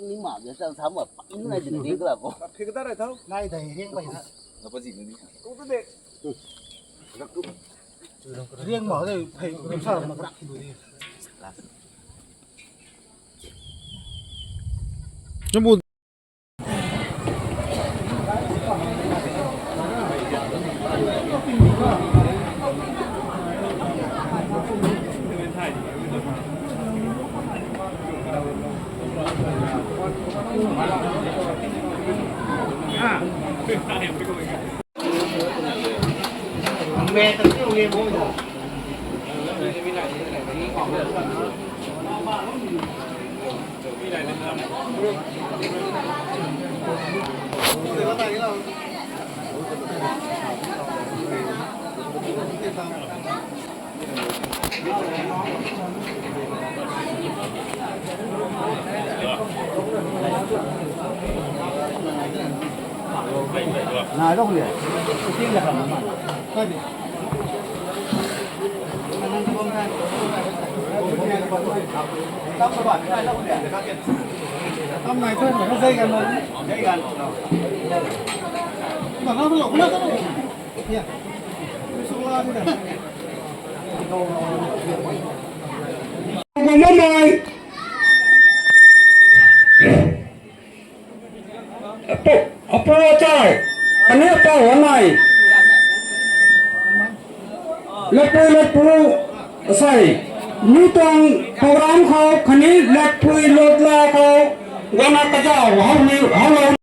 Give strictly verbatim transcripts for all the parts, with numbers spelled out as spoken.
Ni ma de sang sam ma pa in nai din ding kala ko. Nai dai riang bai na. Riang ma de phei kum sa ma krak du di. Namu Apu, apu achai, khatni apu anai. Latpui latpu asei. Mi tuang program khou khatni latpui lotla khou guangna kazauh howlou.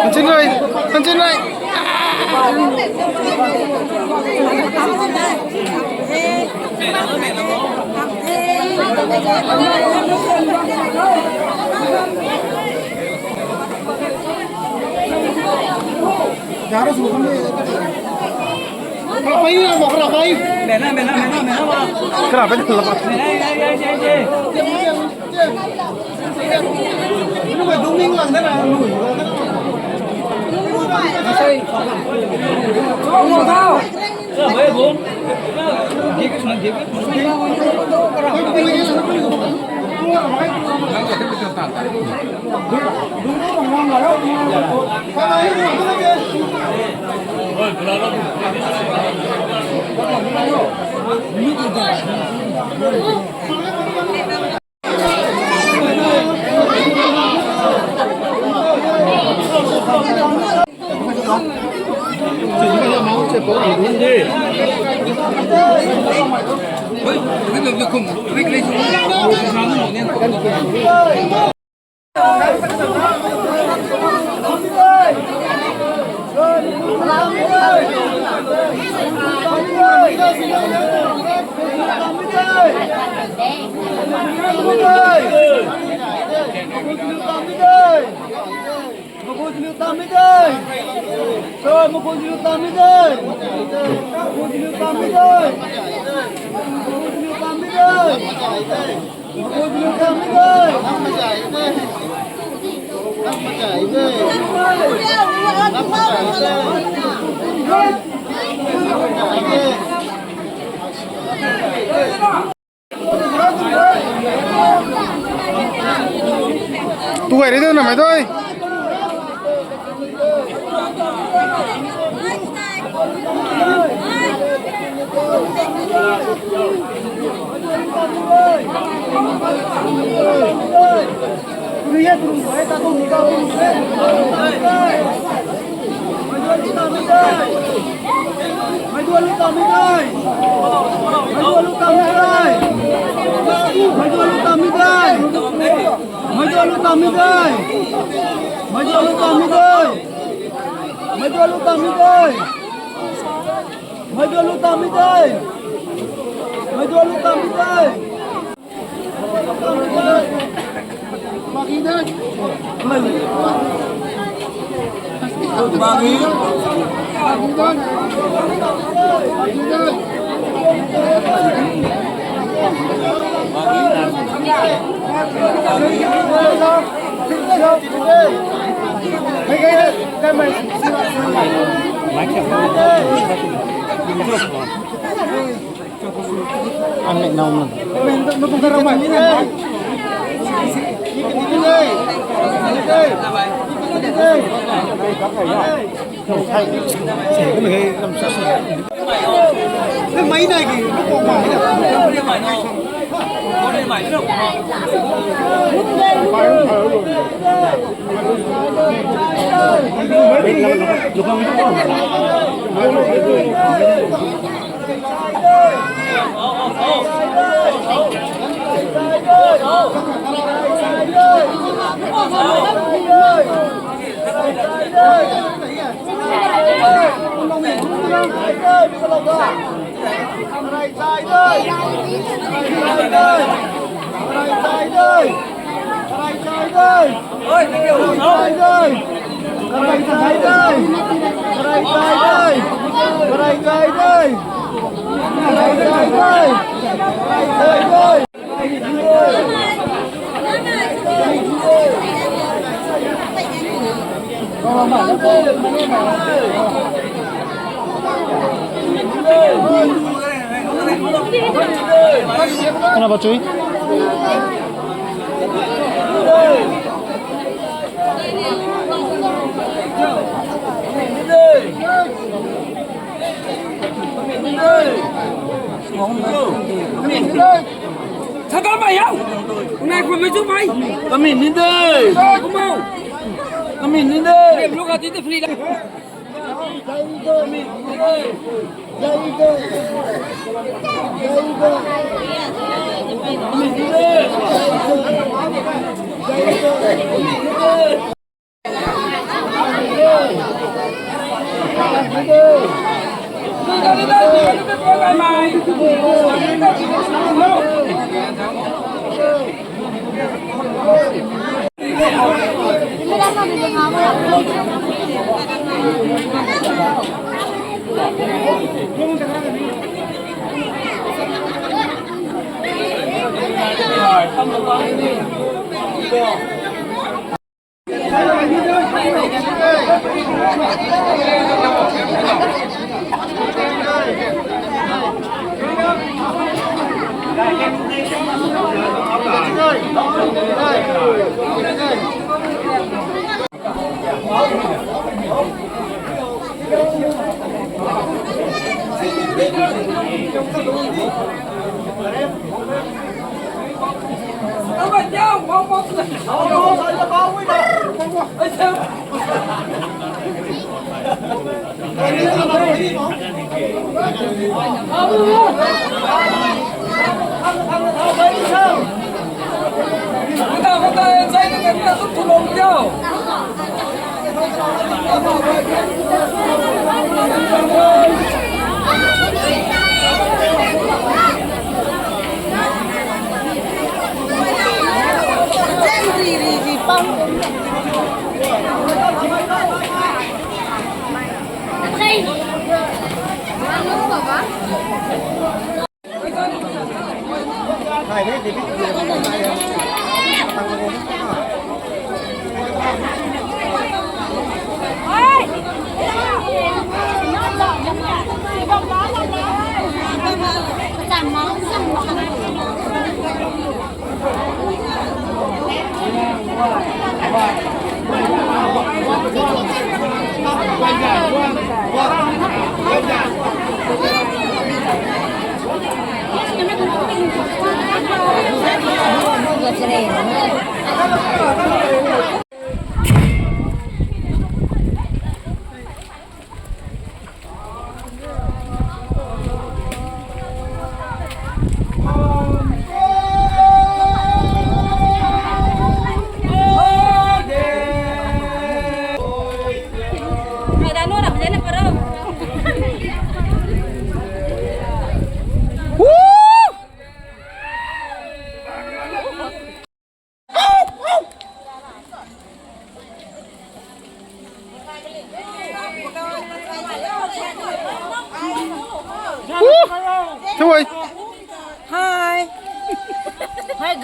Hanchun Rai, Hanchun Rai. Kara pai na lama. Magunjulu tammi dei. Sir, magunjulu tammi dei. Magunjulu tammi dei. Magunjulu tammi dei. Magunjulu tammi dei. Tu gay ri tu na mai doi. Meic dualu tammi dei. Meic dualu tammi dei. Meic dualu tammi dei. Kana bachui? Sadam mai yau. Nai khun mai chu mai. Kami ni de. Kumau. Kami ni de. Lem lu ka ti te free la.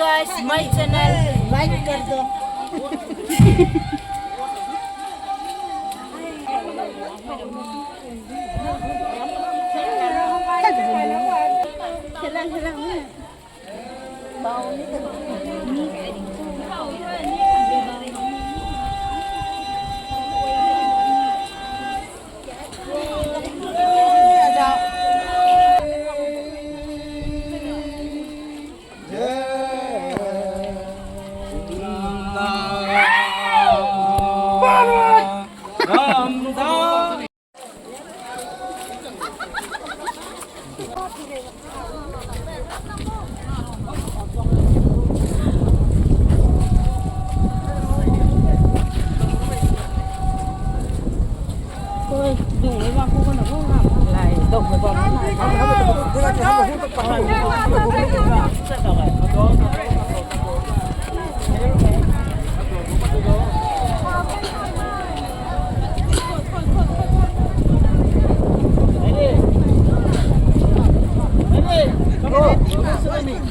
Guys, my channel like कर दो।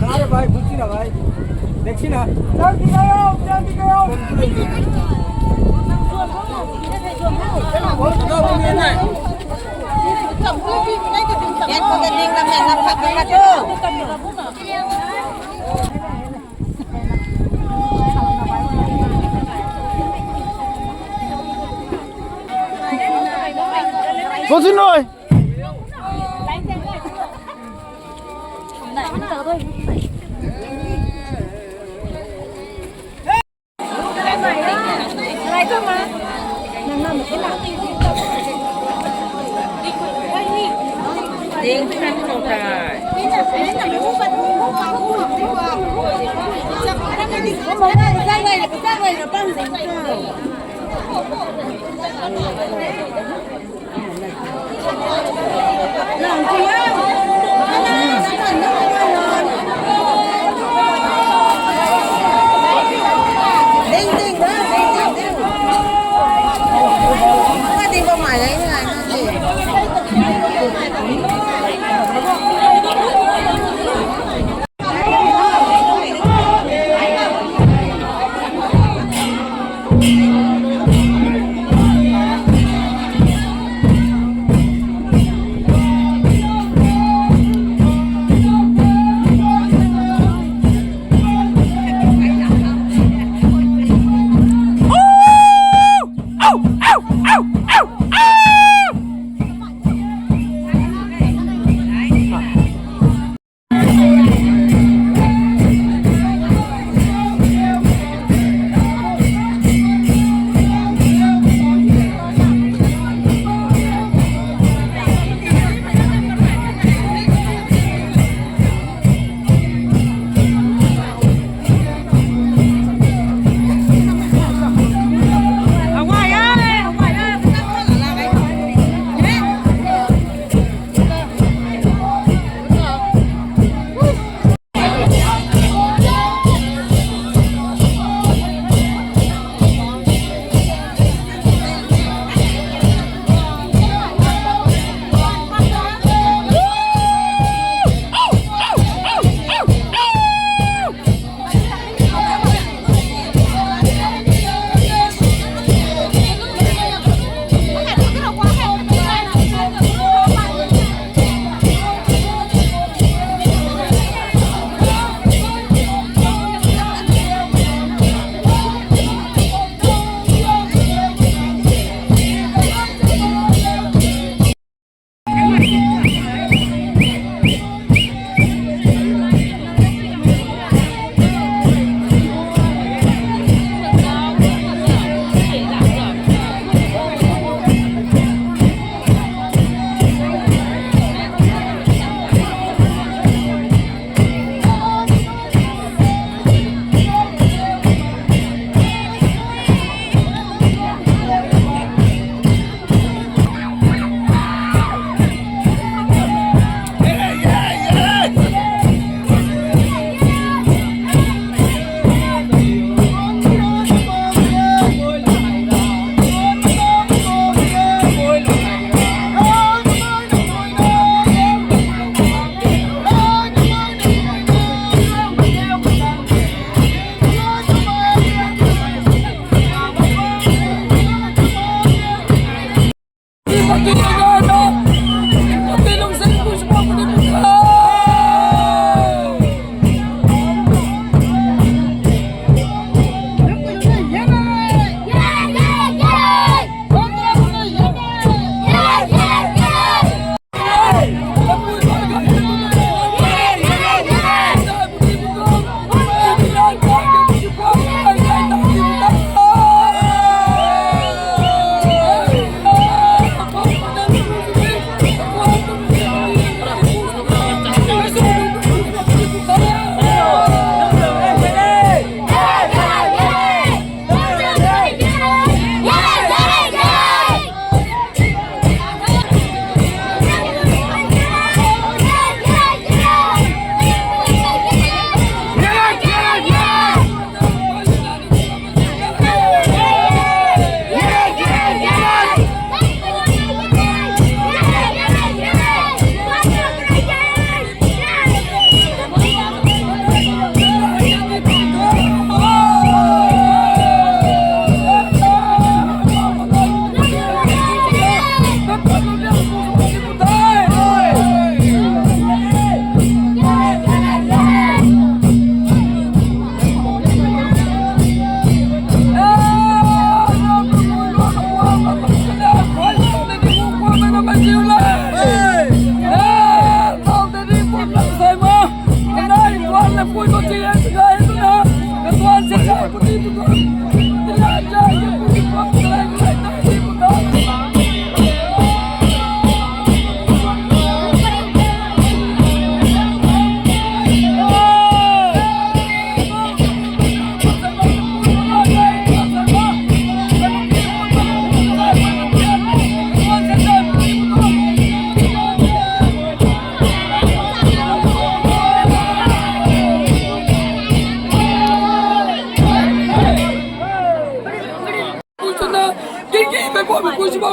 खा रहे भाई, भूखी ना भाई। देखी ना। जल्दी गयो, जल्दी गयो। Kau sini noi.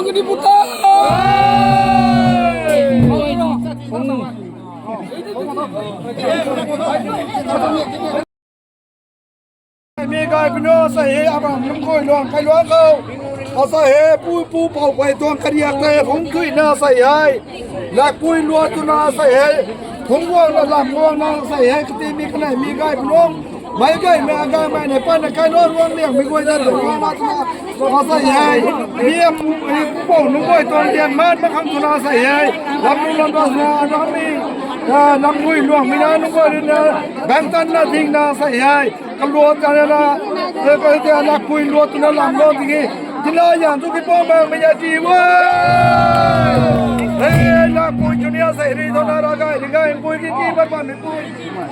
Kani puta. Mi gay pino sei hei, abang nunc guay luang kai luang khou. Asei hei, pui pu pou pui tuang kariak tei phungc thuina sei hei. Lakpui luat twna sei hei. Phungc guangna lam guangna sei hei, kati mi kanei mi gay pino. Mei gay mei agay mei nei pan na kai luang luang liang mi guay na luang luang na twna. Asei hei. Mi am hei pou nunc guay tuang liang man makhang twna sei hei. Lam nunc lam da na, lam mi, ah, lam gui luang mi na nunc guay rui na. Bang tan na ding na sei hei. Kaluat ta na, e, kai ta na pui luat twna lam luat tiki. Tina yan tu ki pom bang mei ya ti we. Hei, na pui chunia sei ri tho na ra gay, ri gay, pui ki ki, ba ba mi pui.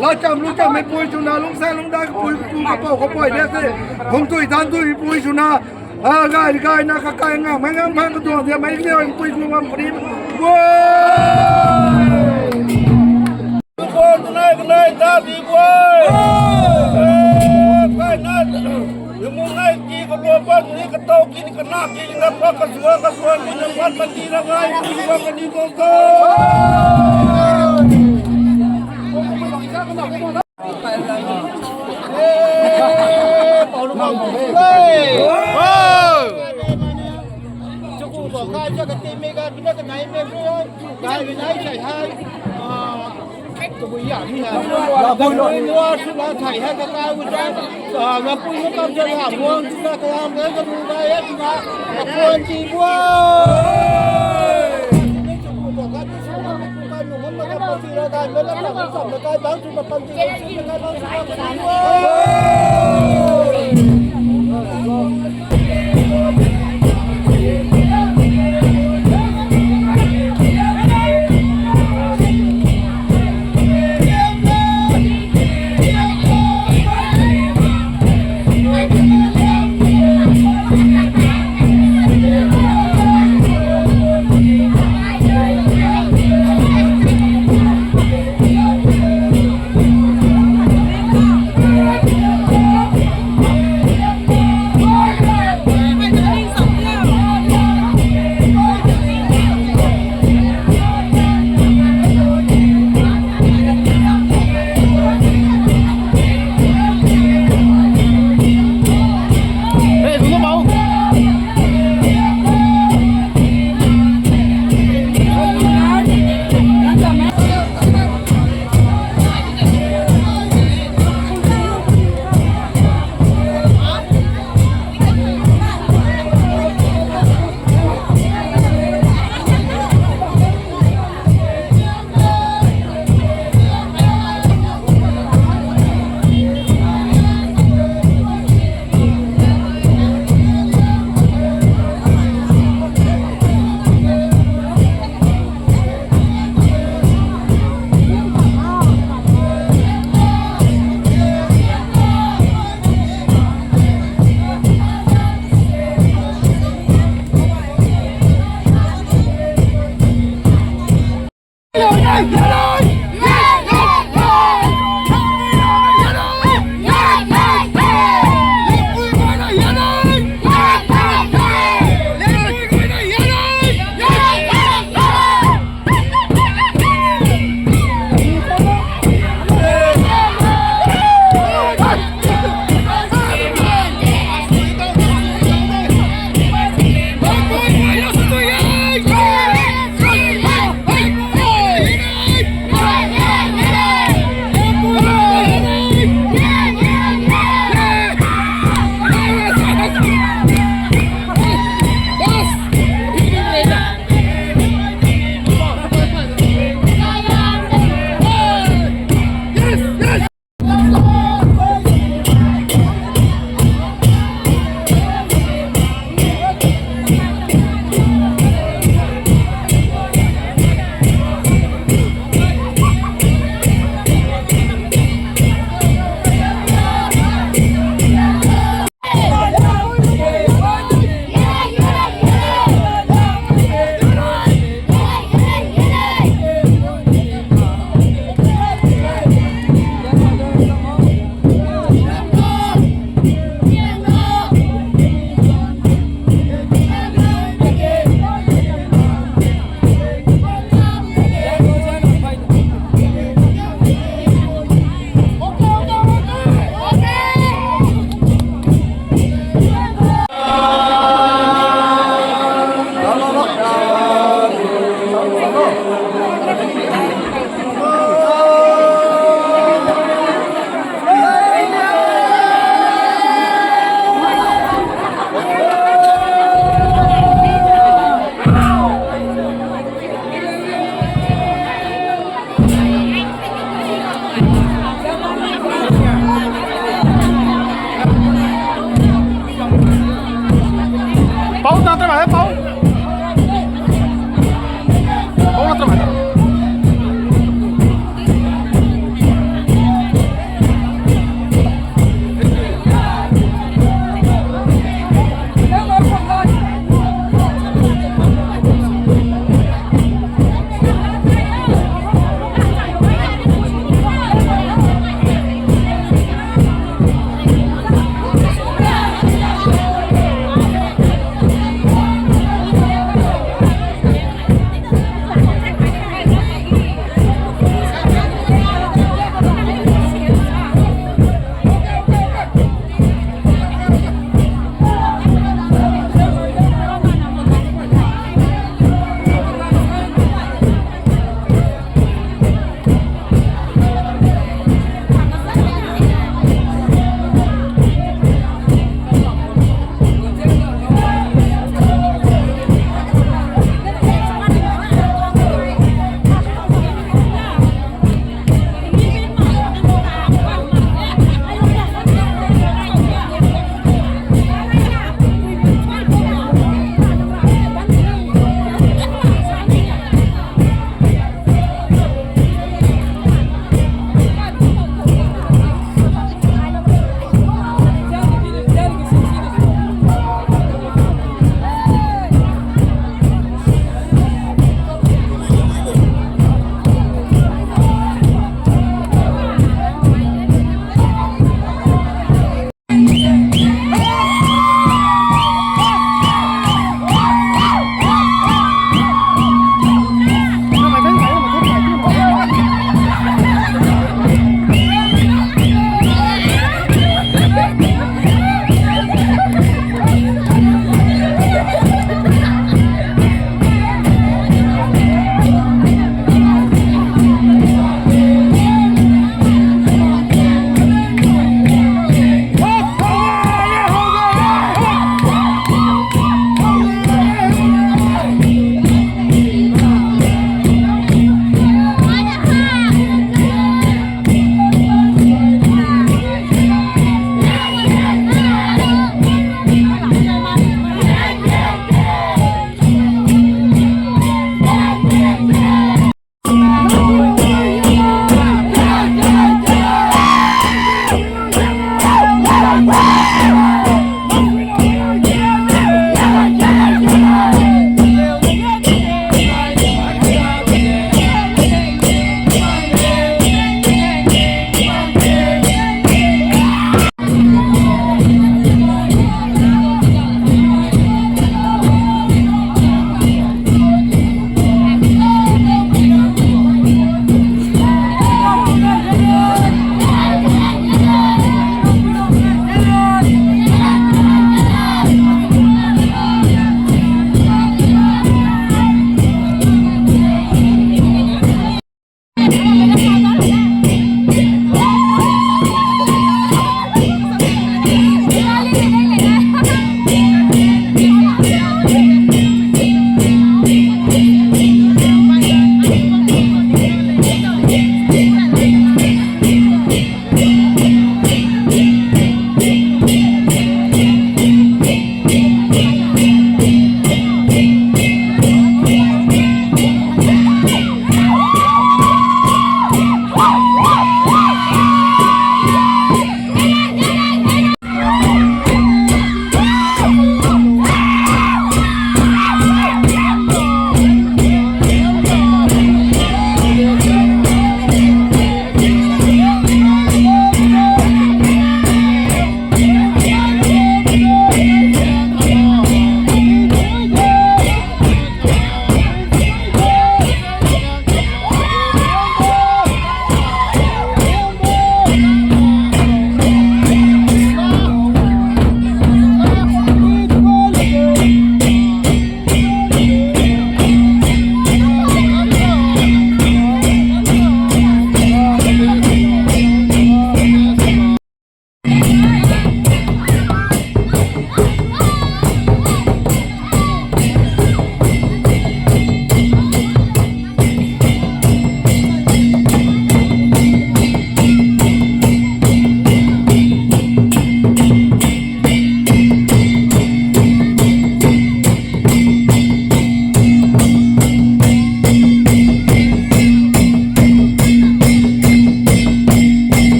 La cham lu cham mi pui chuna, lung sa lung da ki pui, pui ka pou ka pui de se. Hung tui tan tui pui chuna. A, gay, gay, na ka kai ngam, ngam, ngam, ka tuang dia, mei ki, pui, pui, ngam, pui, we. Pui, tunai, tunai, ta, di, pui. Eh, kai, na, yu mu nai, ki, ka, pui, pui, ni, ka, tau, ki, ni, ka, na, ki, ni, na, pa, ka, sua, ka, sua, ni, na, pa, ka, ti, na, ngai, ki, ka, ka, ni, ko, ko.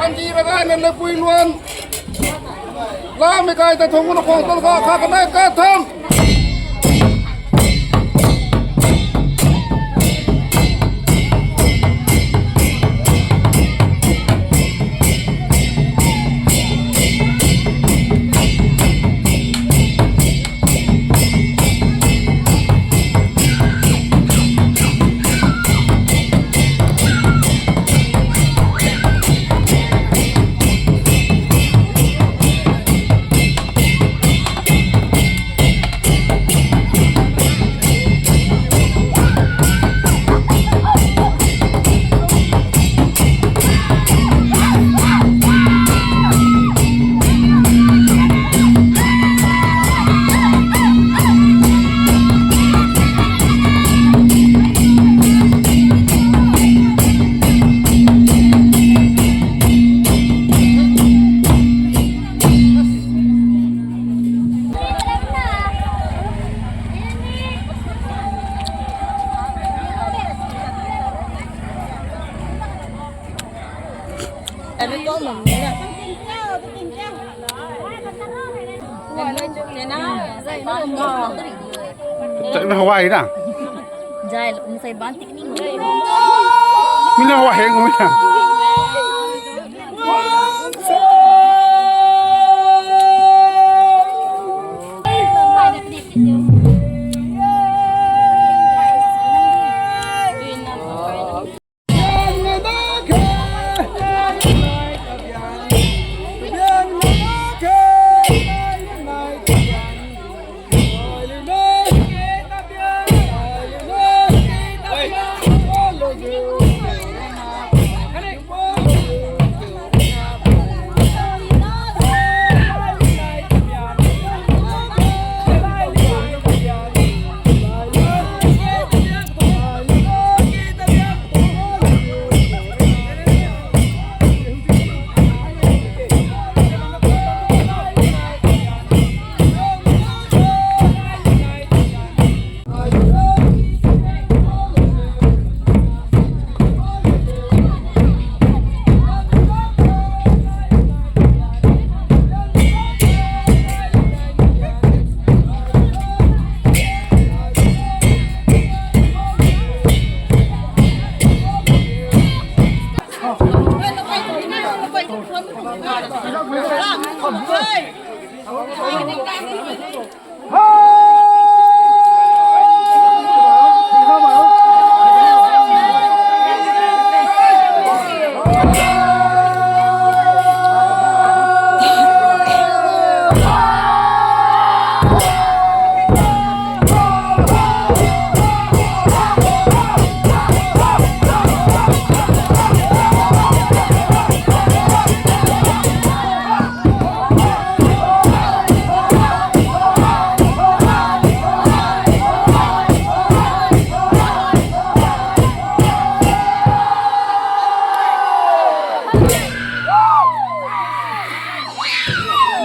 Kanti ragai na lepui luan. Lam kai ta thong na khong tol kha kha kanai ka tham. Chakna Hawaii na. Jai, um, sai ban tik ni. Mina Hawaii heng mina.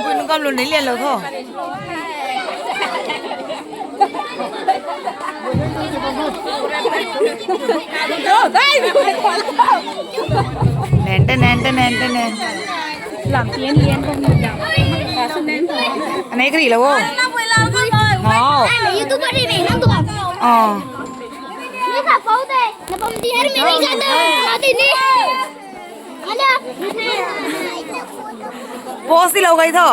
Bun kam lu nei lian lo tho. Nen te nen te nen te nen. Lam tian lian bam ni jam. Ka su nen tho. Anei kari lo wo. Wow. YouTube ri nei nang tu. Ah. Ni kha pau de. Na pam di har mi ni ga de. Ma di ni. Post ti lou gay tho.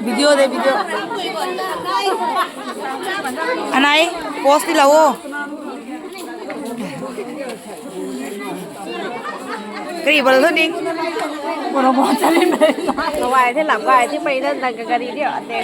Video de video. Anai, post ti lou o. Kari bal tho ding. Kawai the lam gay the pei na nang ka gari di ate.